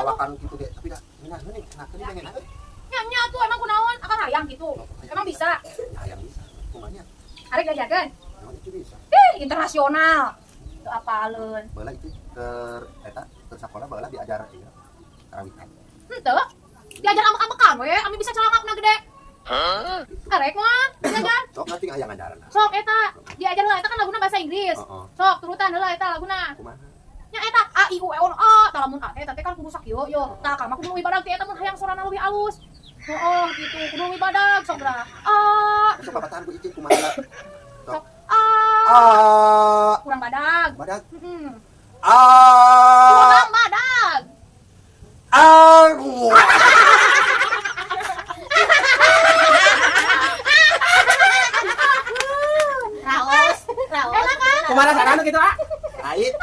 Lalawakan gitu ge, tapi da ngeunaheun nih, enakeun nih pengen euy. Nya nya tuh emang kunaon? Akang hayang gitu. Emang bisa? Ya hayang bisa. Kumanya? Arek diajarkeun. Emang itu bisa. Ih, internasional. Teu apaleun. Baheula itu ke eta ke sekolah baheula diajar ieu karawitan. Henteu. Diajar ambek-ambekan we, ami bisa celangapna gede. Arek mah diajar. Sok nanti hayang ngajaran. Sok eta, diajar heula eta kan laguna bahasa Inggris. Heeh. Sok turutan heula eta laguna. Kumaha? Nya eta A I U E O A, tah lamun A teh eta teh kan kudu sakieu yo. Tah akang mah kudu leuwih badag ti eta mun hayang sorana leuwih alus. Heeh, gitu. Kudu leuwih badag sok geura. A. Sok papatahan ku Ici kumaha lah. Sok A. A. Kurang badag. Badag. Heeh. A. Kurang badag. A. Raos, raos. Enak kan? Kumaha sarana gitu, ah? Ait.